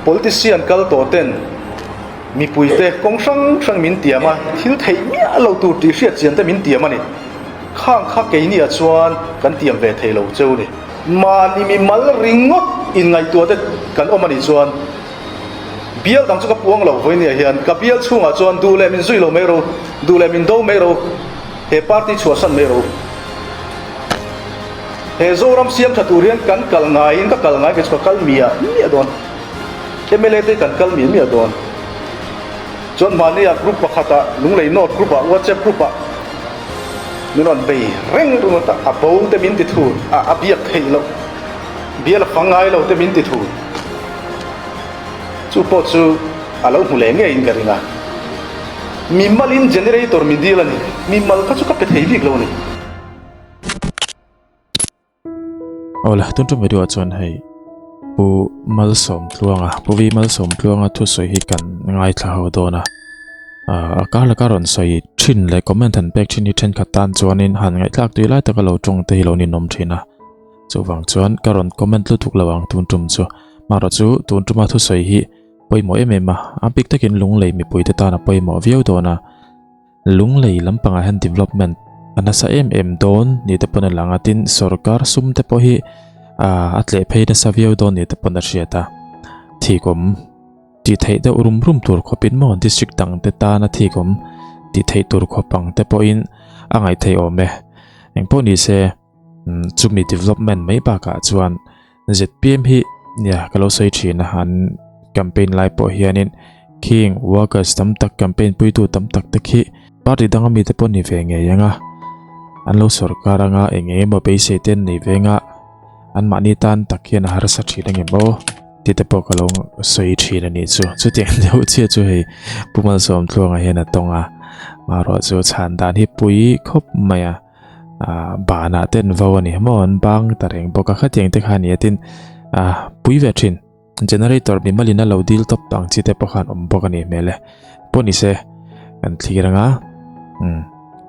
Politician kal tawh ten mipuite kawng hrang hrang min tiam a, thil theih miah lo tur tih hriat chian te min tiam a ni. Khang kha keiniah chuan kan tiam ve thei lo cheu ni. Mahni mimal ringawt inngaihtuah te kan awm a nih chuan bial dang chu ka puang lo vawinia hian ka bial chhungah chuan duh leh min zui lo mai ro, duh leh min do mai ro, he party chhuahsan mai ro. He Zoram siam tha tur hian kan kal ngaiin ka kal ngai kei chu ka kal miah miah dawn. Mla te kan kal miah miah dawn. Chuan mahnia group pakhatah Lunglei North group ah WhatsApp group ah min rawn bei reng ringawt a, a bo te min ti thur a, a biak theih loh, bial a fang ngai lo te min ti thur. Chu pawh chu a lo hmu leh ngeiin ka ring a. Mimalin generator min dil a ni, mimal kha chu ka pe thei bik lo a ni. Awle tun tum video ah chuan hei Pu Malsawmtluanga Pu V Malsawmtluanga thusawi hi kan ngaithla ho dawn a ah a kar laka rawn sawi thin leh comment han pek thin hi thenkhat tan chuanin han ngaihthlak tui lai taka lo tawng te hi lo ninawm thin a chuvang chuan ka rawn comment lutuk lo ang tun tum chu marawh chu tun tuma thusawi hi pawimawh em em a a bik takin lunglei mipui te tan a pawimawh viau dawn a. Lunglei lampangah hian development a nasa em em dawn ni te pawn a lang a tin sorkar sum te pawh hi ah a tleh phei nasa viau dawn ni te pawn a hriat a thikawm tih theih deuh rum rum tur khawpin maw district dang te tana thikawm tih theih tur khawp ang te pawhin a ngaih theih awm e engpawh ni se chumi development mai bakah chuan zpm hi nia ka lo sawi thin a an campaign lai pawh hianin khing workers tam tak campaign puitu tam tak te khi party danga mite pawh ni ve ngei ang a an lo sorkar anga eng eng emaw beisei te an nei ve anga anmahni tan tak hian a harsa thin ang em aw tih te pawh ka lo sawi thin a nih chu chutiang deuh chiah chu hei Pu Malsawmtluanga hian a tawng a marawh chu chhan dan hi pui khawp mai a. ah banah te an vo a ni maw an bang ta reng bawk a khatiang te kha a ni a tin ah pui ve thin generator mimal in a lo dil tawp ang chi te pawh khan awm bawk a ni hmel e pawh ni se kan thlir ang a umm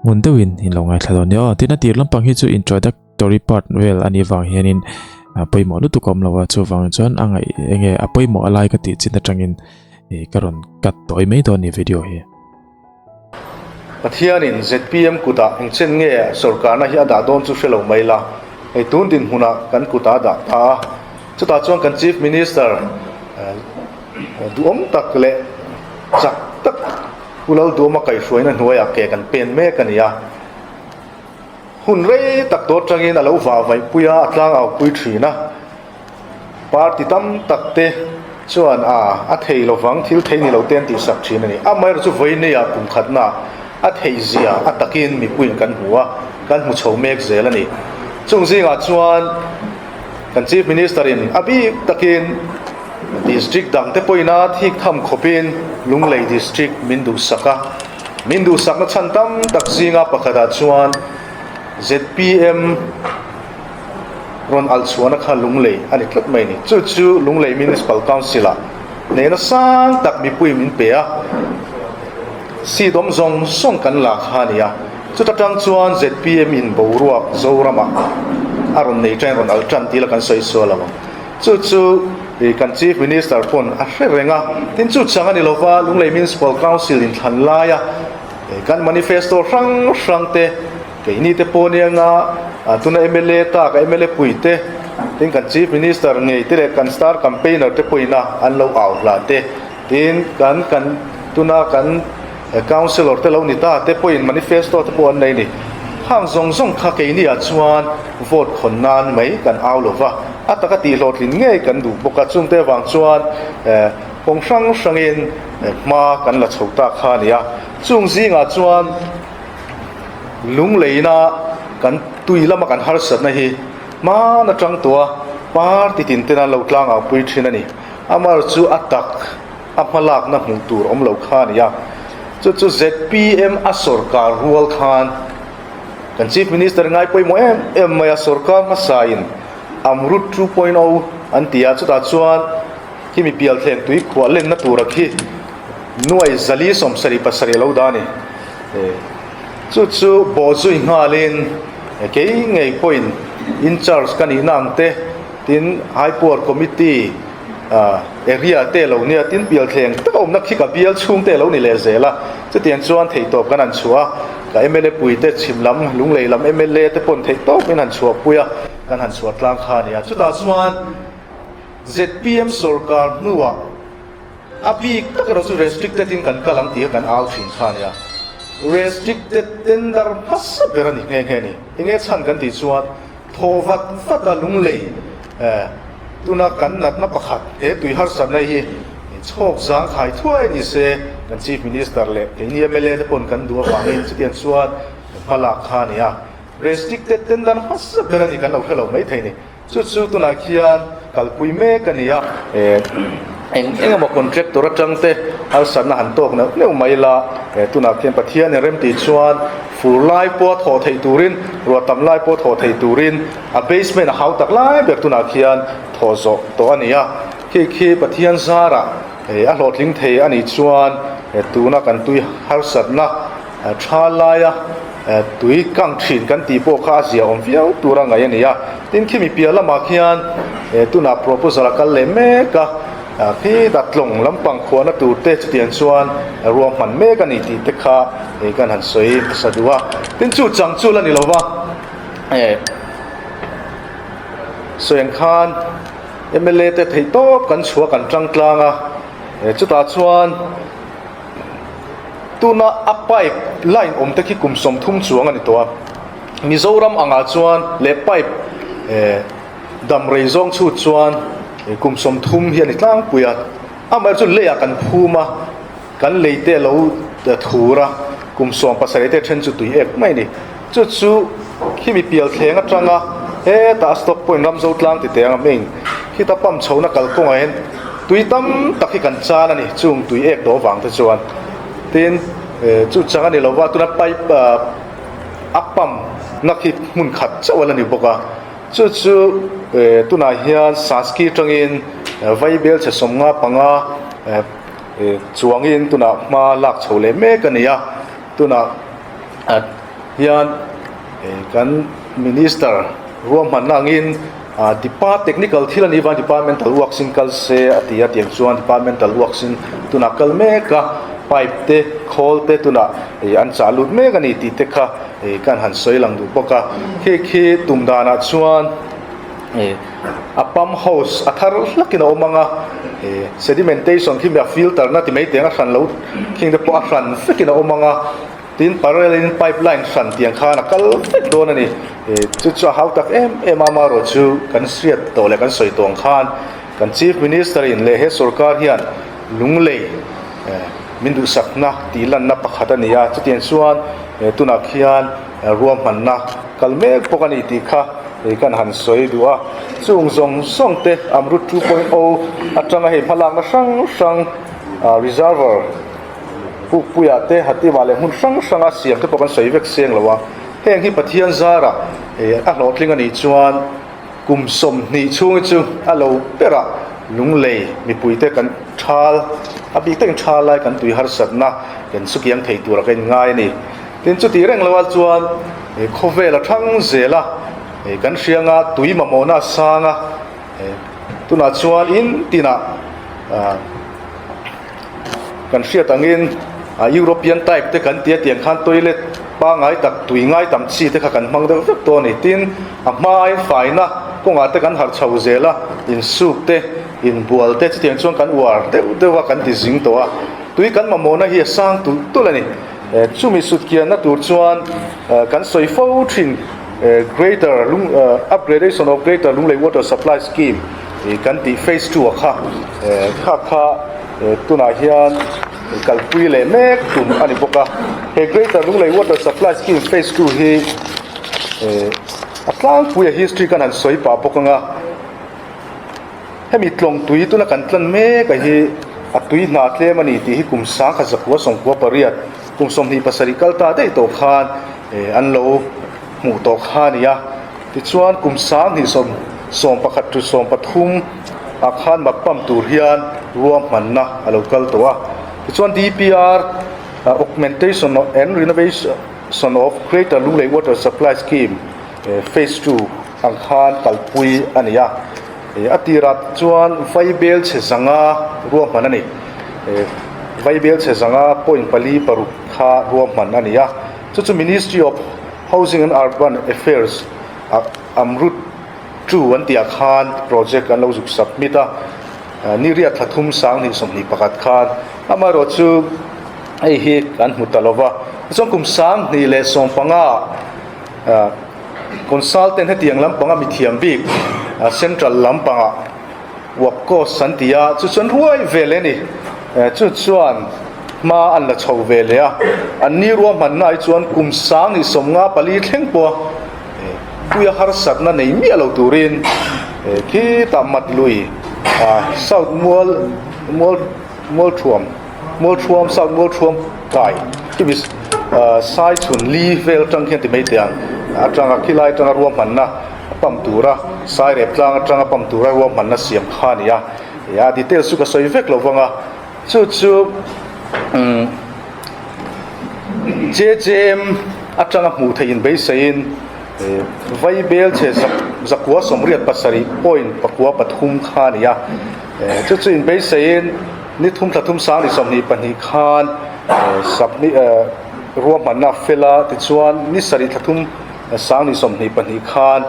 ngun deuhin in lo ngaithla dawn nia aw tin a tir lampang hi chu introductory part vel a nih vang hianin ah pawimawh lutuk a awm lo a chuvang chuan a ngaih enge a pawimawh a lai ka tih chin atangin ih ka rawn cut tawi mai dawn a ni video hi. Pathianin zpm kutah engchen nge sorkarna hi a dah dawn chu hre lo mai la, hei tun dinhmunah kan kutah a dah ta a, chutah chuan kan Chief Minister duhawm tak leh chak tak Pu Lalduama kaihhruaina hnuaiah ke kan pen mek a ni a. Hun rei tak tawh atangin a lo vahvaihpui a, a tlangaupui thin a. Party tam tak te chuan a a thei lovang thil thei ni lo te an tihsak thin a ni. Amaherawh chu vawineia kum khatna a theih zia a takin mipuiin kan hmu a, kan hmu chho mek zel a ni. Chung zingah chuan kan Chief Minister in a bik takin District dang te pawhin a thik tham khawpin Lunglei District min duhsak a. Min duhsakna chhan tam tak zinga pakhatah chuan zpm rawn alh chhuahna kha Lunglei a ni tlat mai a ni. Chu chu Lunglei Municipal Council ah hnehna sang tak mipui min pe a, seat awm zawng zawng kan la kha a ni a. Chuta tang chuan zpm in boruak Zoramah a rawn nei tan rawn alh tan tih la kan sawi sual lo ang. Chu chu kan Chief Minister pawn a hre reng a, tin chu chang a ni lova Lunglei Municipal Council in thlan laia kan manifesto hrang hrang te, Keini te pawh nia nga tuna mla ta ka mla pui te tin kan chief minister ngei te leh kan star campaigner te pawhin a an lo au hla te tin kan kan tuna kan councillor te lo ni ta te pawhin manifesto te pawh an nei ni. Khang zawng zawng kha keini ah chuan vote khawn nan mai kan au lo va, a taka tih hlawhtlin ngei kan duh bawk a, chungte avang chuan kawng hrang hrangin hma kan la chho ta kha a ni a, chung zingah chuan. Lungleina kan tui lama kan harsatna hi hman atang tawha party tin ten an lo tlang au pui thin a ni. Amar chu a tak a hmalakna hmuh tur awm lo kha a ni a. Chu chu zpm a sorkar rual khan kan Chief Minister ngai pawimawh em em mai a, sorkar hmasain Amrut 2.0 an ti a, chutah chuan khimi pialthleng tui khuah lenna tura khi Nuai zali 77 a lo dah a ni. Chu chu bawhzui nghalin kei ngei pawhin in charge ka nihna ang te tin High Power Committee Area te lo nia tin pial thleng tak a awmna khi ka bial chhung te lo ni leh zel a, chutiang chuan theihtawp kan han chhuah a, ka mla pui te chhim lam Lunglei lam mla te pawn theihtawp in han chhuah pui a, kan han chhuah tlang kha a ni a, chutah chuan zpm sorkar hnuah a bik tak erawh chu restricted in kan kal ang tih kha kan au thin kha a ni a, restricted tender hmasa ber a ni nghe nghe a ni, enge chhan kan tih chuan. Thaw vat vat a Lunglei tuna kan natna pakhat he tui harsatna hi chhawk zang khai thuai ni se kan Chief Minister leh keini mla te pawn kan duh avangin chutiang chuan hma lak kha a ni a. Restricted tender hmasa ber a ni kan lo hre lo maithei ni. Chu chu tunah khian kalpui mek a ni a. Eng eng emaw contractor atang te harsatna han tawk neuh neuh mai la, tunah khian Pathianin rem tih chuan fur lai pawh a thawh theih turin, ruah tam lai pawh a thawh theih turin a basement a hau tak lai ber tunah khian thawh zawh tawh a ni a. Khi khi Pathian zarah a hlawhtling thei a nih chuan tuna kan tui harsatna tha laia tui kang thin kan tih pawh kha a zia awm viau tur a ngaih a ni a. Tin khimi piah lamah khian tunah proposal a kal leh mek a, khi Datlawng lampang khuahna tur te chutiang chuan ruahman mek a ni tih te kha kan han sawi hmasa duh a. Tin chu chang chu la ni lova, sawi ang khan mla te theihtawp kan chhuah kan tang tlang a, chutah chuan Tuna a pipe line awm te khi kum 30 chuang a ni tawh a, Mizoram angah chuan leh pipe dam rei zawng chhut chuan kum 30 hi a ni tlangpui a, amaherawhchu chu leiah kan phum a, kan lei te a lo thur a, kum 17 te then chu tui ek mai a ni. Chu chu khimi pial thleng atanga hetah a stock point Ramzo tlang ti teh ang a main khita pump chhohna kalkawngah hian tui tam tak hi kan chan a ni chung tui ek dawh vang te chuan tin chu chang a ni lova tuna pipe a pump na khi hmun khat chauh a la ni bawk a chu chu tunah hian Saski atangin Vaibel chhe 55 chuangin tunah hma lak chho leh mek a ni a tunah. hian kan minister ruahmanna angin depart technical thil a nih vang departmental works in kal se a ti a tiang chuan departmental works in tunah kal mek a pipe te khawl te tunah an chah lut mek a ni tih te kha kan han sawi lang duh bawk a khi khi tum danah chuan a pump house a thar hlakin a awm ang a sedimentation khi a filter na ti mai teng a hran lo khing te pawh a hran vekin a awm ang a. Tin parallel in pipe line hran tiang khan a kal vek dawn a ni. Chu chu a hau tak em em a, amaherawh chu kan hriat tawh leh kan sawi tawh ang khan kan Chief Minister in leh he sorkar hian Lunglei min duhsakna tih lanna pakhat a ni a, chutiang chuan tunah khian ruahmanna kal mek bawk a ni tih kha kan han sawi duh a. Chung zawng zawng te Amrut 2.0 atanga hei hmalakna hrang hrang reservoir Pukpuia te Hatima leh hmun hrang hranga siam te pawh kan sawi vek seng lo a, heng hi Pathian zarah a hlawhtling a nih chuan kum 20 chhung hi chu a lo berah Lunglei mipuite kan thal a bik takin thal lai kan tui harsatna kan sukiang thei tura ka inngai a ni. Tin chuti reng lo ah chuan khawvel a thang zel a, kan hrianga tui mamawhna a sang a, tunah chuan in tinah Kan hriat angin European type te kan tia tiang khan toilet pangai tak tui ngai tam chi te kha kan hmang deuh vek tawh a ni. Tin, a hma aiin faina kawngah te kan harh chho zel a, insuk te, inbual te chutiang chuan kan uar deuh deuh a, kan ti zing tawh a. Tui kan mamawhna hi a sang tulh tulh a ni. Chumi sutkianna tur chuan kan sawi fo thin Greater Upgradation of Greater Lunglei Water Supply Scheme kan tih phase 2 a kha kha kha tunah hian kalpui leh mek tum a ni bawk a. He Greater Lunglei Water Supply Scheme phase 2 hi a tlangpui a history kan han sawi pah bawk ang a. Hemi tlawng tui tuna kan tlan mek a hi a tui hna tlem a ni tih hi kum 1998 kum 27 kal ta daih tawh khan an lo hmuh tawh kha a ni a. Tichuan kum 2011 to 13 ah khan mak pump tur hian ruahmanna a lo kal tawh a. Tichuan DPR Augmentation and Renovation of Greater Lunglei Water Supply Scheme Phase 2 ang khan kalpui a ni a. A tirah chuan vaibel chhe zanga ruahman a ni. Vaibel chhe zanga point 4 6 kha ruahman a ni a. Chu chu Ministry of Housing and Urban Affairs ah Amrut 2 an tih ah khan project an lo zuk submit a. Ni riat thla thum 2021 khan amaherawh chu hei hi kan hmu ta lo va. Tichuan kum 2015 ah Consultant hetiang lampanga mithiam bik Central lampangah Wapcos an ti a, chu chuan ruai ve leh a ni. Chu chuan hma an la chho ve leh a, an ni ruahmanna ai chuan kum 2054 thleng pawha puia harsatna nei miah lo turin khitah mat lui South Mual Mual Mualthuam Mualthuam South Mualthuam kai chumi sai chhun li vel atang khian ti mai teh ang atanga khilai atanga ruahmanna a pump tura sai rep tlang atanga pump tura ruahmanna siam kha a ni a a details chu ka sawi vek lo vang a chu chu umm J_J_M atanga hmuh theih in beiseiin vaibel chhe 987 point 9 3 kha a ni a. Chu chu inbeiseiin ni thum thla thum 2022 khan submit ruahmanna a fel a, tichuan ni sarih thla thum 2022 khan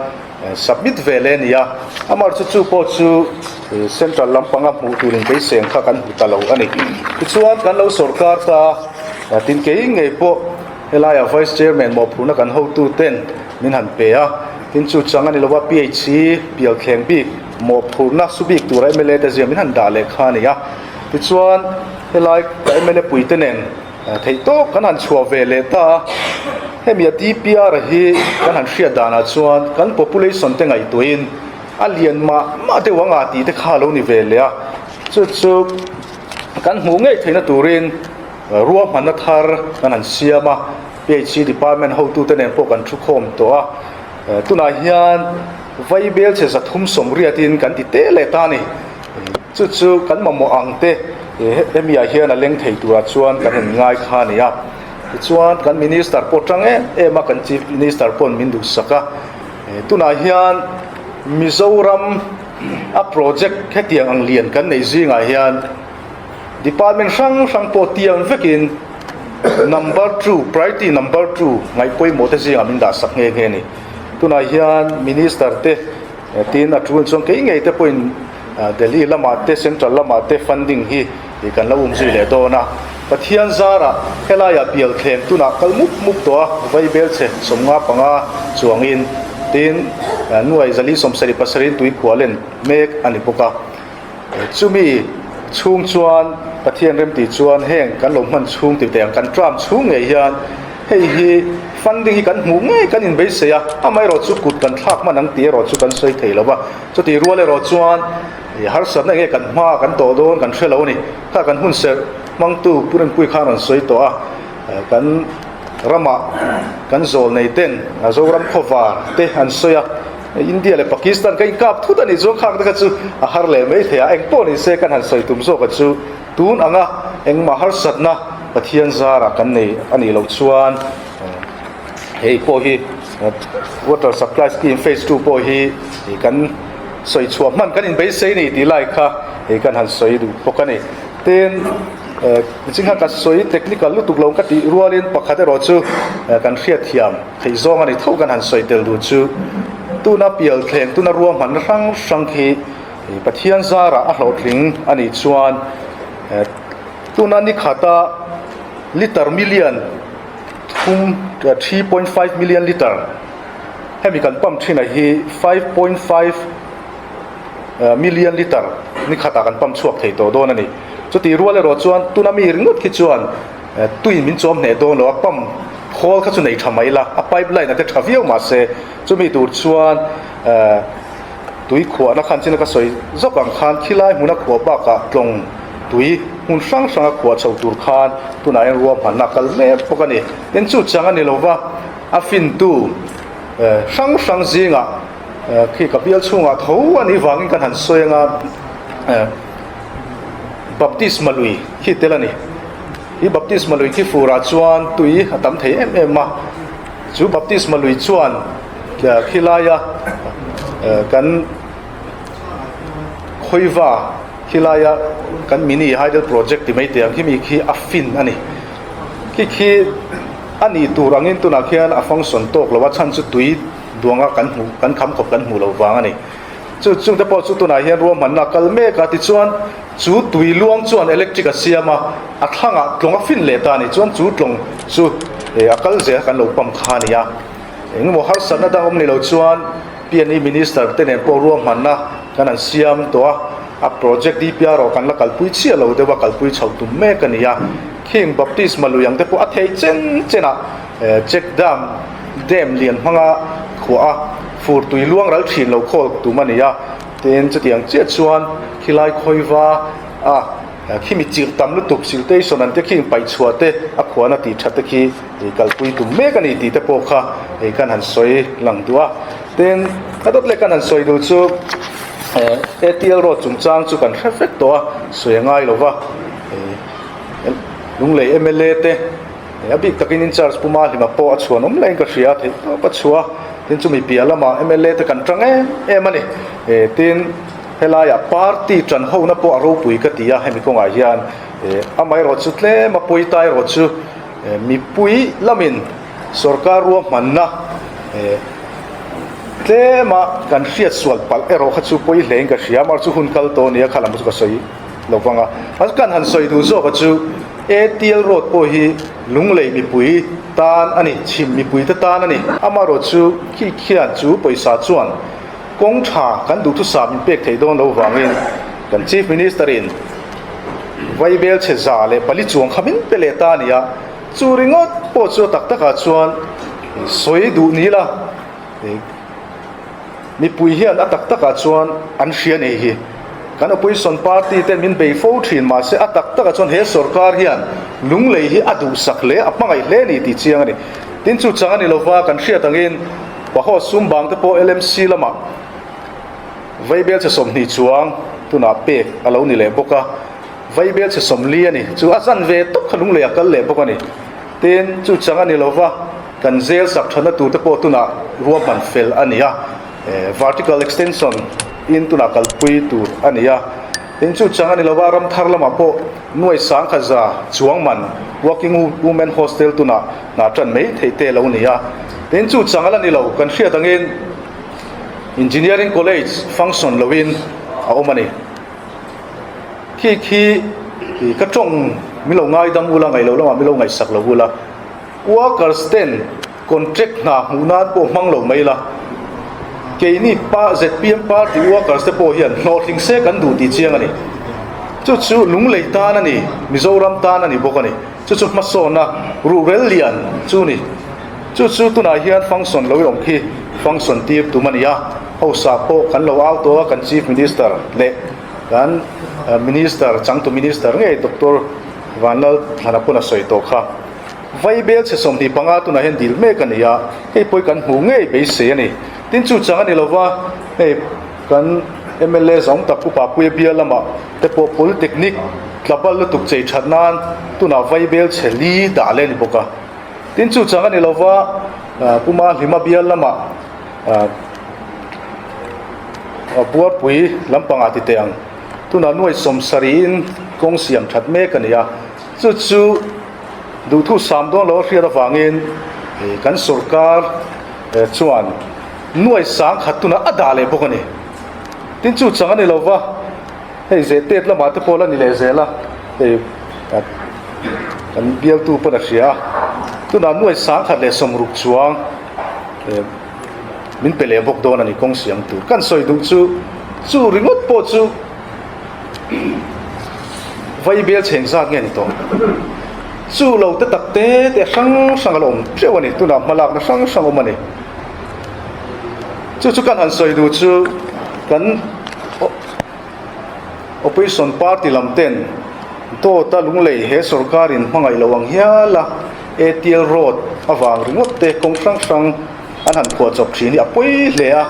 submit ve leh a ni a. Amaherawhchu chu pawh chu central lampanga hmuh tur inbeisei ang kha kan hmu ta lo a ni. Tichuan kan lo sawrkar ta a, tin kei ngei pawh helaiah vice chairman mawhphurhna kan hotuten min han pe a, tin chu chang a ni lo va PHC pialthleng bik Mawhphurhna su bik tura mla te zia min han dah leh kha a ni a. Tichuan, helai ka mla puite nen theih tawk kan han chhuah ve leh ta a. Hemi a DPR hi kan han hriat danah chuan kan population te ngaihtuahin a lian mah mah deuh ang a tih te kha a lo ni ve leh a. Chu chu kan hmuh ngei theihna turin ruahmanna thar kan han siam a. PHC department hotute nen pawh kan thukhawm tawh a. Tunah hian Vaibel chhe 380in kan ti teh leh ta a ni. Chu chu kan mamawh ang te hemi ah hian a leng thei turah chuan kan in ngai kha a ni a. Tichuan kan Minister pawh tang em em a, kan Chief Minister pawhin min duhsak a. Tunah hian Mizoram a project hetiang ang lian kan nei zingah hian Department hrang hrang pawh tiang vekin number 2, priority number 2 ngaih pawimawh te zingah min dahsak nghe nghe a ni. Tunah hian Minister te tin a tul chuan kei ngei te pawhin Delhi lamah te Central lamah te funding hi kan lo umzui leh dawn a. Pathian zarah helaiah bial thleng tunah kal mup mup tawh a, vaibel chhe 55 chuangin tin nuai 477 in tuikhuah len mek a ni bawk a. Chumi chhung chuan Pathian remti chuan heng kan lo hman chhung tih teh ang kan term chhung ngei hian hei hi funding hi kan hmuh ngei kan inbeisei a, amaherawh chu kut kan thlak hman ang tih erawh chu kan sawi thei lo va. Chutih rual erawh chuan harsatna enge kan hma kan tawh dawn kan hre lo a ni. Kha kan hun serh hmangtu Pu Rinpuii khan rawn sawi tawh a, kan ramah kan zawl nei ten Zoram khawvar te an sawi a. India leh Pakistan ka inkap thut a nih chuan khak te kha chu a har leh mai thei a, eng pawh ni se kan han sawi tum zawk a chu tun anga engmah harsatna Pathian zarah kan nei a nih loh chuan hei pawh hi water supply scheme phase 2 pawh hi kan sawi chhuah hman kan inbeisei ni tih lai kha hei kan han sawi duh bawk a ni. Tin, niching khan ka sawi technical lutuk lo ka tih rualin pakhat erawh chu kan hriatthiam theih zawng a ni tho kan han sawi tel duh chu tuna pial thleng tuna ruahmanna hrang hrang khi Pathian zarah a hlawhtling a nih chuan tuna ni khata liter million thum 3.5 million liter hemi kan pump thin a hi 5.5 million liter ni khatah kan pump chhuak thei tawh dawn a ni. Chutih rual erawh chuan tuna mi ringawt khi chuan tui min chawm hneh dawn lo a, pump khawl kha chu nei tha mai la, a pipe line a te tha viau mahse chumi tur chuan tui khuahna khan china ka sawi zawk ang khan khilai hmuna khuah bakah tlawng tui hmun hrang hranga khuah chho tur khan tunah hian ruahmanna a kal mek bawk a ni. Tin chu chang a ni lo va, a fintu hrang hrang zingah Khi ka bial chhungah tho a nih vangin kan han sawi anga Baptisma lui khi tel a ni. Hi Baptisma lui khi furah chuan tui a tam thei em em a, chu Baptisma lui chuan khilaia kan. Khawiva khilaia kan mini hydel project ti mai teh ang khi mi khi a fin a ni. Khi khi a nih tur angin tunah khian a function tawk lo a, chhan chu tui duanga kan hmuh kan kham khawp kan hmuh loh vang a ni. Chu chungte pawh chu tunah hian ruahmanna a kal mek a, tichuan chu tui luang chuan electric a siam a, a thlangah tlawng a fin leh ta a ni. Chuan chu tlawng chu a kal zel kan lo pump kha a ni a. Engemaw harsatna dang awm ni lo chuan PNE Minister te nen pawh ruahmanna kan han siam tawh a, a project DPR erawh kan la kalpui chiah lo deuh a, kalpui chhoh tum mek a ni a. Khing Baptisma lui ang te pawh a thei chen chen a, check dam dam lian hmanga khuah a, fur tui luang ral thin lo khawl tum a ni a. Tin, chutiang chiah chuan khilai khawiva a. Khi mi chirh tam lutuk siltation an te khi paih chhuah te a khuan a tih that te khi kalpui tum mek a ni tih te pawh kha hei kan han sawi lang duh a. Tin, a dawt leh kan han sawi duh chu ATL road chungchang chu kan hre vek tawh a, sawi a ngai lo va. Lunglei mla te a bik takin in charge Pu Mahlima pawh a chhuan awm laiin ka hria a, theih tawp a chhuah a. Tin, chumi piah lamah mla te kan tang em em a ni. Tin. Helaiah party tan hona pawh a ropui ka ti a, hemi kawngah hian amaherawh chu tlem a pawi ta erawh chu mipui lamin sorkar ruahmanna tlema kan hriat sual palh erawh kha chu pawi hlein ka hria, amaherawh chu hun kal tawh a nia kha lam chu ka sawi lo vang a. A kan han sawi duh zawk a chu ATL road pawh hi Lunglei mipui tan a ni, chhim mipui te tan a ni, amaherawh chu khi khian chu pawisa chuan Kawng tha kan duhthusam in pek theih dawn lo vangin kan Chief Minister in Vaibel chhe 104 chuang kha min pe leh ta a ni a, chu ringawt pawh chu a tak takah chuan sawi duh ni la, mipui hian a tak takah chuan an hria nei hi. Kan Opposition party ten min bei fo thin mahse a tak takah chuan he sorkar hian Lunglei hi a duhsak hle, a hmangaih hle a ni tih chiang a ni. Tin chu chang a ni lova kan hriat angin Pahaw sum bang te pawh LMC lamah Vaibel chhe 20 chuang tunah pek a lo ni leh bawk a, Vaibel chhe 40 a ni chu a zan ve tawp kha Lunglei a kal leh bawk a ni. Tin, chu chang a ni lova kan zel sak thatna tur te pawh tunah ruahman fel a ni a, vertical extension in tunah kalpui tur a ni a. Tin, chu chang a ni lova ram thar lamah pawh nuai sangkhat za chuang man working women hostel tunah hna tan mai theih te lo ni a, tin chu chang a la ni lo, kan hriat angin Engineering College function loin a awm a ni. Khi khi ka tawng min lo ngaidam ula, ngaih loh lamah min lo ngaihsak lo ula, workers ten contract hna hmuh nan pawh hmang lo mai la, keini pa zpm party workers te pawh hian hlawhtling se kan duh tih chiang a ni. Chu chu Lunglei tan a ni, Mizoram tan a ni bawk a ni. Chu chu hmasawna ruhrel lian chu ni. Chu chu tunah hian function lo i awm khi function tir tum a ni a, hausa pawh kan lo au tawh a, kan Chief Minister leh kan Minister, changtu Minister ngei Doctor Vanlal Thlana pawn a sawi tawh kha. Vaibel chhe 25 tunah hian dil mek a ni a, hei pawh hi kan hmuh ngei beisei a ni. Tin chu chang a ni lova, hei kan mla zawng tak Upa Puia bial lamah te pawh Polytechnic Tlabal lutuk chei that nan tunah Vaibel chhe li dah leh a ni bawk a. Tin chu chang a ni lova Puma Hlima bial lamah Buarpui lampangah ti teh ang. Tunah nuai 70 in kawng siam that mek a ni a. Chu chu duhthu sam dawn lo a hriat avangin kan sorkar chuan nuai 10,000 tunah a dah leh bawk a ni. Tin chu chang a ni lova. Hei zehtet lamah te pawh la ni leh zel a, hei kan bialtu pawn a hria a, tunah nuai 1060 chuang min pe leh bawk dawn a ni kawng siam tur. Kan sawi duh chu chu ringawt pawh chu Vaibel chheng zat nge ni tawh? Chu lo te tak te te hrang hrang a la awm teuh a ni, tunah hmalakna hrang hrang awm a ni. Chu chu kan han sawi duh chu kan. Opposition party lam ten dawta Lunglei he sorkar in hmangaih lo ang hial a ATL road avang ringawt te kawng hrang hrang an han phuah chawp thin hi a pawi hle a,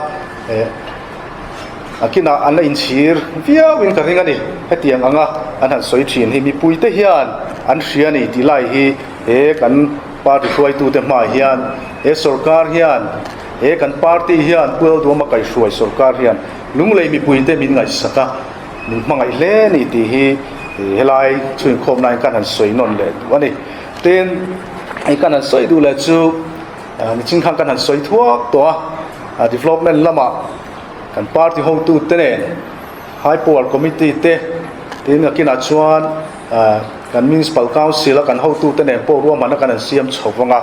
a kinah an la inchhir viau in ka ring a ni. Hetiang anga an han sawi thin hi mipui te hian an hria a ni tih lai hi he kan party hruaitute hmaah hian he sorkar hian he kan party hian Pu Lalduama kaihhruai sorkar hian Lunglei mipuite min ngaihsak a. Min hmangaih hle a ni tih hi helai chhuinkhawmna hian kan han sawi nawn leh duh a ni. Tin, hei kan han sawi duh leh chu nichin khan kan han sawi thuak tawh a, development lamah kan party hotute nen high power committee te tin nakinah chuan kan municipal council a kan hotute nen pawh ruahmanna kan han siam chho vang a.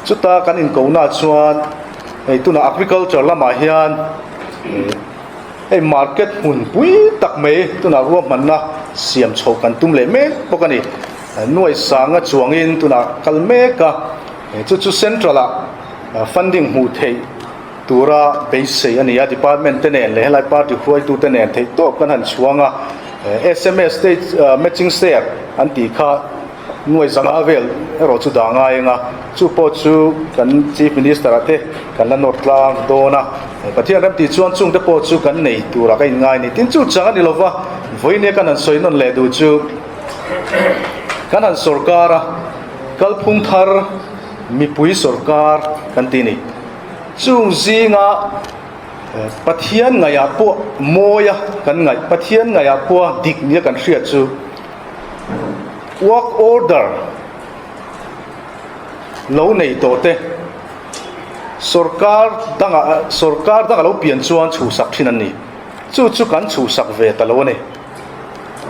Chuta kan inkohnaah chuan hei tunah agriculture lamah hian Hei market hmun pui tak mai tunah ruahmanna siam chhoh kan tum leh mek bawk a ni. Nuai sanga chuangin tunah kal mek a, chu chu central ah funding hmuh theih tura beisei a ni a, department te nen leh helai party hruaitute nen theih tawp kan han chhuang a, sms state matching share an tih kha Nuai zanga vel erawh chu dah ngai eng a, chu pawh chu kan Chief Minister ah te kan la nawr tlang dawn a, Pathian remtih chuan chung te pawh chu kan nei turah ka inngai a ni. Tin chu chang a ni lova, vawinia kan han sawi nawn leh duh chu kan han sawrkar a, kalphung thar mipui sawrkar kan ti a ni. Chung zinga Pathian ngaihah pawh mawia kan ngaih, Pathian ngaihah pawha dik nia kan hriat chu, Work order lo nei tawh te sorkar dangah sorkar danga lo pian chuan chhuhsak thin an ni. Chu chu kan chhuhsak ve ta lo a ni.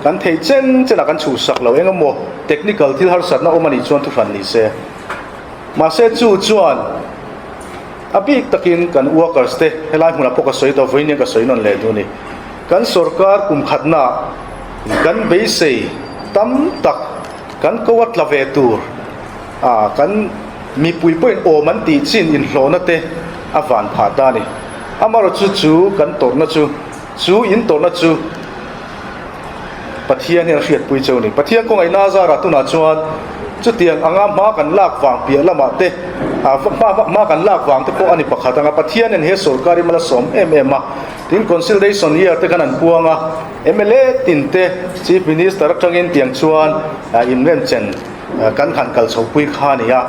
Kan thei chen chenah kan chhuhsak lo eng emaw technical thil harsatna awm a nih chuan thuhran ni se. Mahse chu chuan a bik takin kan workers te helai hmunah pawh ka sawi tawh vawiin hian ka sawi nawn leh duh a ni. Kan sorkar kum khatnaah kan beisei tam tak kan ko a tla ve tur a kan mipui pawhin awm an tih chin inhlawhna te a van phah ta a ni. Amaherawhchu chu kan tawrhna chu chu in tawrhna chu Pathian hian a hriatpui cheu a ni. Pathian kawngaihna a zarah tunah chuan chutiang anga hma kan lak vang piah lamah te hma kan lak vang te pawh a ni pakhat anga Pathian hian he sorkar hi mal a sawm em em a. Tin consultation year te khan an puang a, mla tin te Chief Minister atangin tiang chuan inremchen kan han kal chhopui kha a ni a.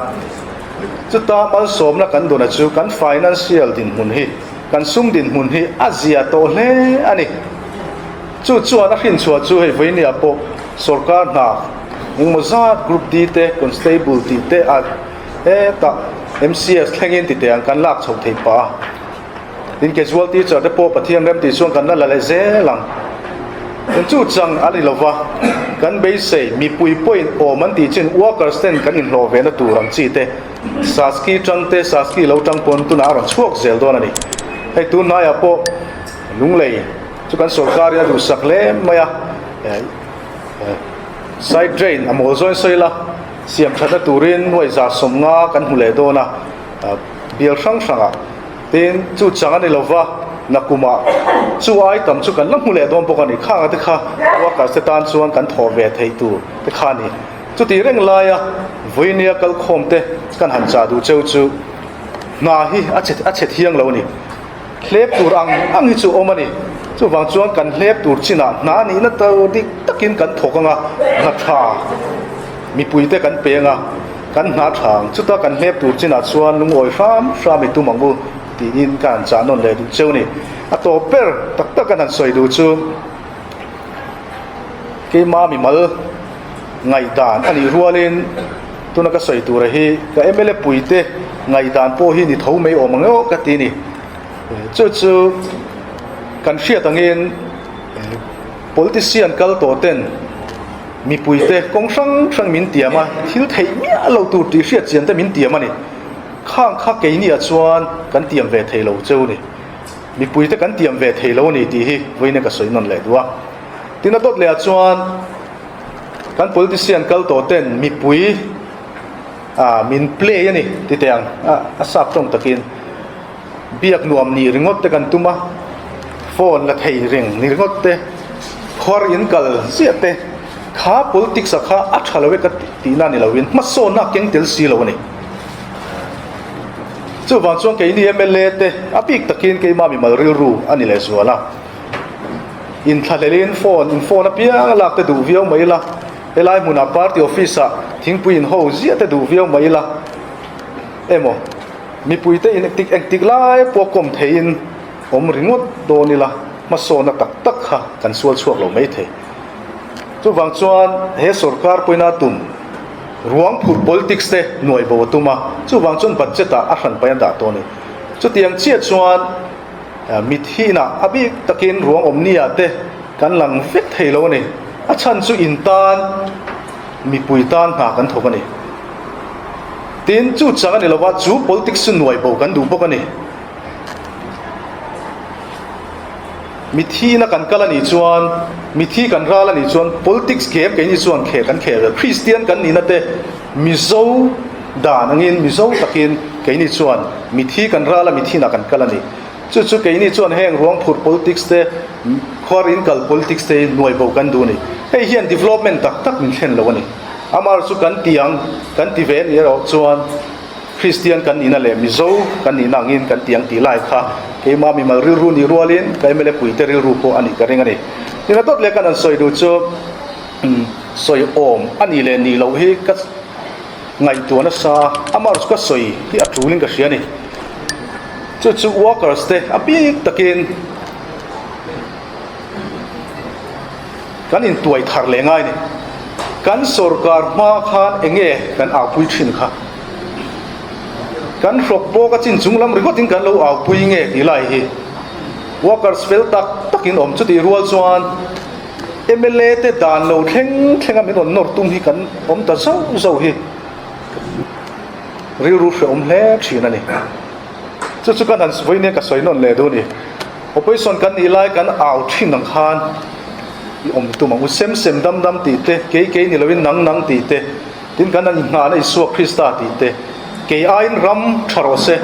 Chuta malsawmna kan duna chu kan financial dinhmun hi, kan sum dinhmun hi a zia tawh hle a ni. Chu chuan a hrinchhuah chu hei vawinia pawh sorkar hna engemaw zat Group D te, Constable tih te a hetah MCS thlengin ti teh ang kan lak chho thei pah a. Tin casual teacher te pawh Pathian rem tih chuan kan la la leh zel ang. Tin chu chang a ni lova, kan beisei mipui pawhin awm an tih chin workers ten kan inhlawh ve na tur ang chi te Saski tang te Saski lo tang pawn tunah a rawn chhuak zel dawn a ni. Hei tun hnaiah pawh Lunglei chu kan sorkar in a duhsak hle mai a, side drain a mawl zawin sawi la siam thatna turin nuai 150 kan hmu leh dawn a, bial hrang hrangah. Tin, chu chang a ni lova, nakumah chu ai tam chu kan la hmu leh dawn bawk a ni. Khanga te kha workers te tan chuan kan thawh ve theih tur te kha a ni. Chuti reng laia vawinia kalkhawm te kan han chah duh cheu chu hna hi a che a che thiang lo a ni. Hlep tur ang ang hi chu a awm a ni. Chuvang chuan kan hlep tur chinah hna nihna tur dik takin kan thawk ang a, hna tha mipuite kan peng a. Kan hna thang, chuta kan hlep tur chinah chuan lungawi hram hram i tum ang u tiin ka han chah nawn leh duh cheu ni. A tawp ber tak tak kan han sawi duh chu keima mimal ngaihdan a nih rualin tuna ka sawi tura hi ka mla puite ngaihdan pawh hi ni tho mai awm ang emaw ka ti ni. Chu chu kan hriat angin politician kal tawh ten Mipuite kawng hrang hrang min tiam a, thil theih miah lo tur tih hriat chian te min tiam a ni. Khang kha keiniah chuan kan tiam ve thei lo cheu ni. Mipuite kan tiam ve thei lo a ni tih hi vawiin ka sawi nawn leh duh a. Tin a dawt lehah chuan kan politician kal tawh ten mipui ah min play a ni ti teh ang a sap tawng takin. Biak nuam nih ringawt te kan tum a, phone la thei reng ni ringawt te, khuar in kal ziah te, kha politics ah kha a tha lo e ka tihna ni lovin hmasawnna a keng tel si lo a ni. Chuvang chuan keini mla te a bik takin keimah mimal rilru a ni lehzual a, inthlahlelin phone in phone apiang a lak te duh viau mai ila, helai hmunah party office ah thingpui in ho ziah te duh viau mai ila emaw, Mipuite in engtik engtik lai pawh kawm theihin awm ringawt dawn ila. hmasawnna tak tak kha kan sual chhuak lo mai thei. Chuvang chuan he sorkar pawina tum ruang phurh politics te nuai bo a tum a, chuvang chuan budget ah a hran paih a dah tawh a ni. Chutiang chiah chuan mithiin ah a bik takin ruang awm ni ah te kan lang vek thei lo a ni. A chhan chu in tan mipui tan hna kan thawk a ni. Tin, chu chang a ni lova chu politics chu nuai bo kan duh bawk a ni. Mithiina kan kal a nih chuan, mithi kan ral a nih chuan politics game keini chuan kheh kan kheh ve. Kristian kan nihna te Mizo dan angin Mizo takin keini chuan mithi kan ral a, mithiina kan kal a ni. Chu chu keini chuan heng ruang phurh politics te, khuar in kal politics te hi nuai bo kan duh a ni. Hei hian development tak tak min thlen lo a ni. Amaherawhchu chu kan ti ang, kan ti ve a nih erawh chuan, Kristian kan nihna leh Mizo kan nihna angin kan ti ang tih lai kha keimah mimal rilru nih rualin ka mla puite rilru pawh a nih ka ring a ni. Tina dawt leh kan han sawi duh chu sawi awm a nih leh nih loh hi ka ngaihtuah nasa a, amaherawhchu ka sawi hi a tulin ka hria a ni. Chu chu workers te a bik takin Kan intuai thar leh ngai ni. Kan sorkar hma khan enge kan aupui thin kha? Kan hrawk bawk a chin chung lam ringawtin kan lo aupui nge tih lai hi workers fel tak takin awm chutih rual chuan mla te dan lo thleng thleng a min rawn nawr tum hi kan awm ta zauh zauh hi rilru hrehawm hle thin a ni. Chu chu kan han vawiin ka sawi nawn leh duh a ni. Opposition kan nih lai kan au thin ang khan i awm tum ang u. Sem sem dam dam tih te, kei kei ni loin nang nang tih te, tin kan han inghahna Isua Krista tih te, kei aiin ram tha rawh se,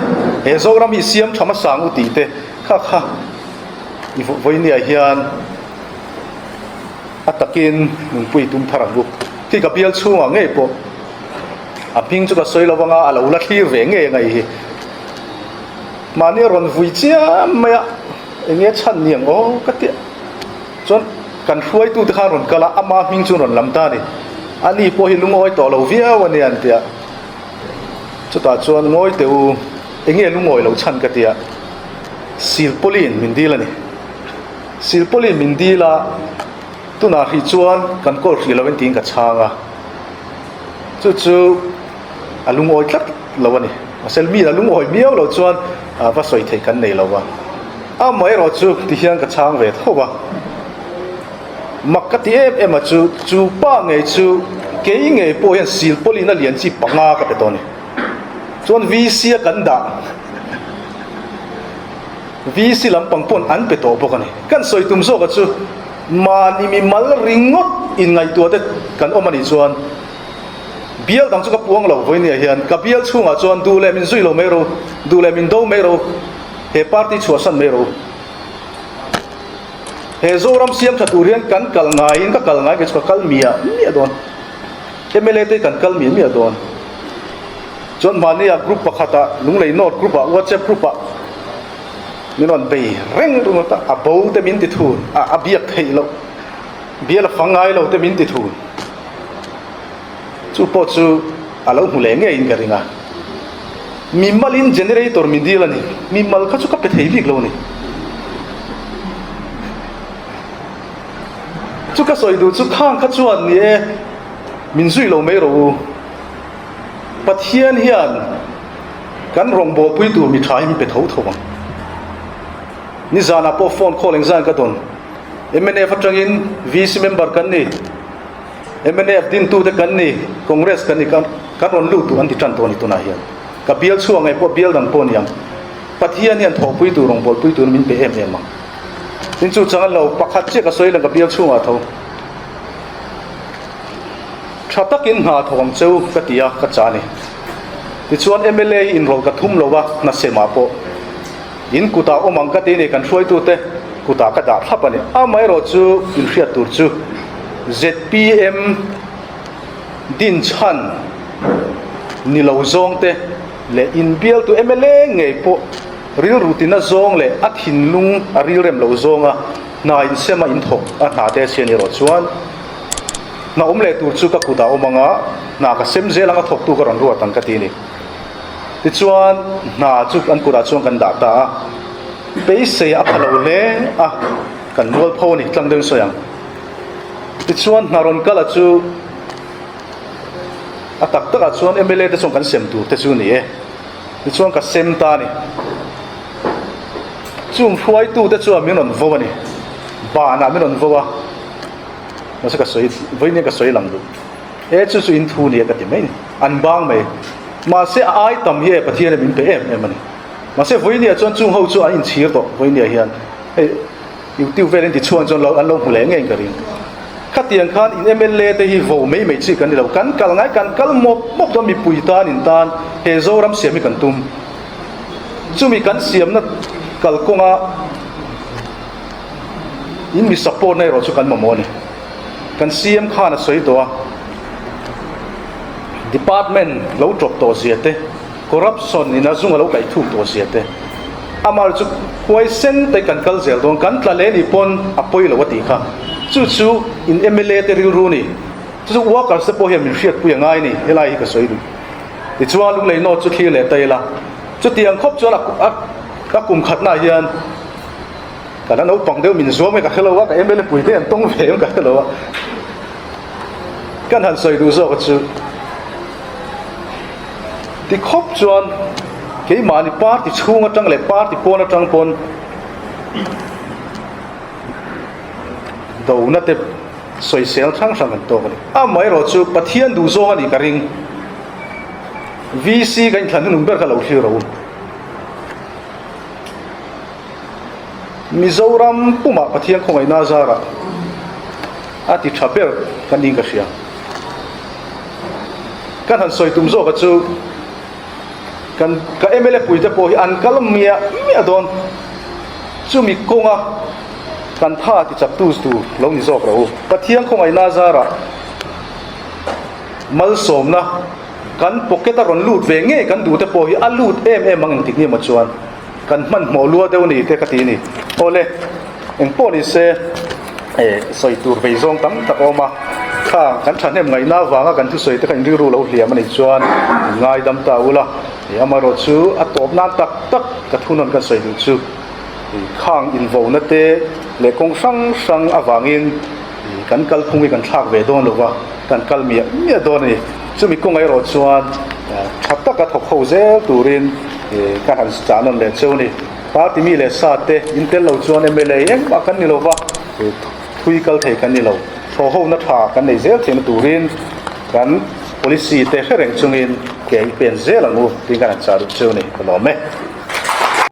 he Zoram hi siam tha hmasa ang u tih te kha kha i vawinia hian a takin nunpui tum thar ang u. Khi ka bial chhungah ngei pawh a hming chu ka sawi lo anga a lo la thlir ve ngei ang a i hi. Mahni a rawn vui chiam mai a, eng nge chhan ni ang aw ka ti a. Chuan kan hruaitute khan rawn kal a, ama hming chu rawn lam ta a ni. Ani pawh hi lungawi tawh lo viau a nia an ti a. Chutah chuan ngawi teh u, eng nge lungawi lo chhan ka ti a. Silpawlin min dil a ni. Silpawlin min dil a, tunah hrih chuan kan kawl hrih lo in tiin ka chhang a. Chu chu a lungawi tlat lo a ni. Mahse mi a lungawi miau lo chuan va sawi theih kan nei lo va. Amaherawh chu ti hian ka chhang ve tho va. Mak ka ti em em a chu, chu pa ngei chu kei ngei pawh hian silpawlin a lian chi panga ka pe tawh a ni. Chuan VC a kan dah VC lampang pawn an pe tawh bawk a ni. Kan sawi tum zawk a chu mahni mimal ringawt inngaihtuah te kan awm a nih chuan, Bial dang chu ka puang lo vawinia hian ka bial chhungah chuan duh leh min zui lo mai ro, duh leh min do mai ro, he party chhuahsan mai ro. He Zoram siam tha tur hian kan kal ngaiin ka kal ngai kei chu ka kal miah miah dawn. Mla te hi kan kal miah miah dawn. Chuan hmahnia group pakhatah Lunglei North group ah WhatsApp group ah min rawn bei reng ringawt a, a bo te min ti thun a, a biak theih loh, bial a fang ngai lo te min ti thun. Chu pawh chu a lo hmu leh ngeiin ka ring a. Mimalin generator min dil a ni. Mimal kha chu ka pe thei bik lo a ni. Chu ka sawi duh chu khang kha chuan ni e, min zui lo mai rawh u. Pathian hian kan rawngbawlpui tur mi tha hi min pe tho tho ang. Nizanah pawh phone call engzan ka dawn. Mnf atangin VC member kan ni. Mnf dintute kan ni, Congress kan ni, kan rawn lut duh an ti tan tawh a ni tunah hian. Ka bial chhuak ngei pawh bial dang pawh a ni ang. Pathian hian thawhpui tur, rawngbawlpui tur min pe em em ang. Tin chu chang an lo, pakhat chiah ka sawi lang ka bial chhungah tho. Tha takin hna thawk ang cheu ka ti a, ka chah a ni. Tichuan mla hi inrawlh ka thum lo a, hna semah pawh. In kutah awm ang ka ti ni, kan hruaitute kutah ka dah thlap a ni. Amaherawhchu inhriat tur chu zpm dinchhan ni lo zawngte leh inbialtu mla ngei pawh rilru tina zawng leh a thinlung a rilrem lo zawnga hna insema inthawk a hna te sian erawh chuan hna awm leh tur chu ka kutah awm anga hna ka sem zel anga thawktu ka rawn ruat ang ka ti a ni. Tichuan, hna chu an kutah chuan kan dah ta a, beisei a pha lo hle a. Kan mualpho a ni, tlang deuhin sawi ang. Tichuan hna rawn kal a chu a tak takah chuan mla te chuan kan sem tur te chu a ni e. Tichuan ka sem ta a ni. Chung hruaitu te chuan min rawn vo a ni. Banah min rawn vo a. Mahse ka sawi, vawiin hian ka sawi lang duh. E chu chu in thu nia ka ti mai ni. An bang mai. Mahse a ai tam hi e Pathian in min pe em em a ni. Mahse vawinia chuan chung ho chu an inchhir tawh vawinia hian hei YouTube vel in ti chhuan chuan lo an lo hmu leh ngei in ka ring. Khatiang khan in mla te hi vo mai mai chi kan ni lo. Kan kal ngai kan kal mawp mawp dawn mipui tan in tan he Zoram siam hi kan tum. Chumi kan siamna kalkawnga in mi support na erawh chu kan mamawh a ni. Kan CM khan a sawi tawh a, Department lo tawp tawh zia te, Corruption in a zung a lo kaih thuk tawh zia te, amah chu huaisen te kan kal zel dawn, kan tla leh nih pawn a pawi lo a tih kha. Chu chu in mla te rilru a ni. Chu chu workers te pawh hian min hriatpui a ngai a ni, helai hi ka sawi duh. Tichuan Lunglei North chu thlir leh ta ila, chutiang khawp chuan a a kum khatnaah hian, Ka la naupang deuh min zuam nge ka hre lo a, ka mla pui te an tawng ve em ka hre lo a. Kan han sawi duh zawk a chu ti khawp chuan keimahni party chhung atang leh party pawn atang pawn dona te sawisel hrang hrang kan tawk a ni. Amaherawh chu Pathian duh zawng a nih ka ring. VC kan inthlan hnunung ber kha lo thlir rawh u. Mizoram pumah Pathian khawngaihna zarah a ti tha ber kan niin ka hria. Kan han sawi tum zawka chu kan ka mla puite pawh hi an kal miah miah dawn. Chumi kawnga kan tha ti chak tu tur lo ni zawk rawh u. Pathian khawngaihna zarah malsawmna kan pocket a rawn lut ve ngei kan duhte pawh hi a lut em em ang engtik ni emaw chuan. Kan hmanhmawh lua deuh a ni te ka ti a ni. Awle, eng pawh ni se eh sawi tur vei zawng tam tak a awm a, kha kan thahnem ngaihna avanga kan thusawi te kha in rilru lo hliam a nih chuan in ngaidam ta ula, eh amaherawh chu a tawp nan tak tak ka thunawn kan sawi duh chu eh khang invauna te leh kawng hrang hrang avangin eh kan kalphung hi kan thlak ve dawn lo va, kan kal miah miah dawn a ni. Chumi kawngah erawh chuan tha taka thawk ho zel turin ka han chah nawn leh cheu a ni. Party mi leh sa te in tel lo chuan mla engmah kan ni lo va, thui kal thei kan ni lo. Thaw hona tha kan nei zel theihna turin kan policy te hre reng chungin ke i pen zel ang u tiin kan han chah duh cheu a ni. Ka lawm e.